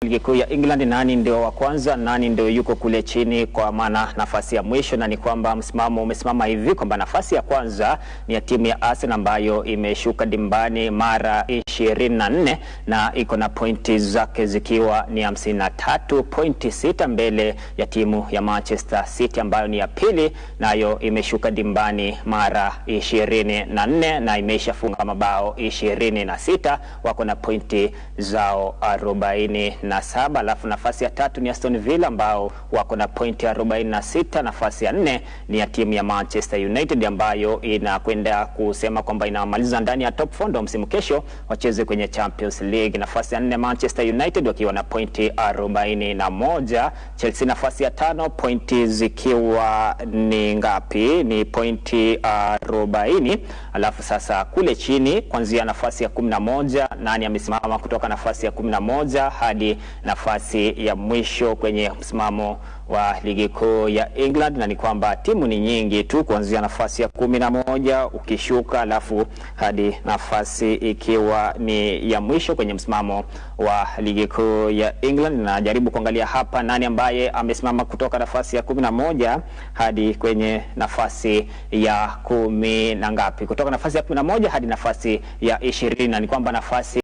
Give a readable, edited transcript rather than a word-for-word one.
Ligi kuu ya England, nani ndio wa kwanza, nani ndio yuko kule chini kwa maana nafasi ya mwisho, na ni kwamba msimamo umesimama hivi kwamba nafasi ya kwanza ni ya timu ya Arsenal ambayo imeshuka dimbani mara 24 na iko na pointi zake zikiwa ni 53.6 mbele ya timu ya Manchester City ambayo ni ya pili, nayo imeshuka dimbani mara 24 na imeshafunga mabao 26, wako na pointi zao 47. Alafu nafasi ya tatu ni Aston Villa ambao wako na pointi 46. Nafasi ya nne ni ya timu ya Manchester United ambayo inakwenda kusema kwamba inamaliza ndani ya top 4 ndo msimu kesho wacheze kwenye Champions League. Nafasi ya nne Manchester United wakiwa na pointi 41. Chelsea nafasi ya tano pointi zikiwa ni ngapi? Ni pointi 40. Alafu sasa kule chini kuanzia nafasi ya 11, nani amesimama kutoka nafasi ya 11 hadi nafasi ya mwisho kwenye msimamo wa ligi kuu ya England, na ni kwamba timu ni nyingi tu kuanzia nafasi ya 11 ukishuka, alafu hadi nafasi ikiwa ni ya mwisho kwenye msimamo wa ligi kuu ya England. Najaribu kuangalia hapa nani ambaye amesimama kutoka nafasi ya 11 hadi kwenye nafasi ya kumi na ngapi, kutoka nafasi ya 11 hadi nafasi ya 20, na ni kwamba nafasi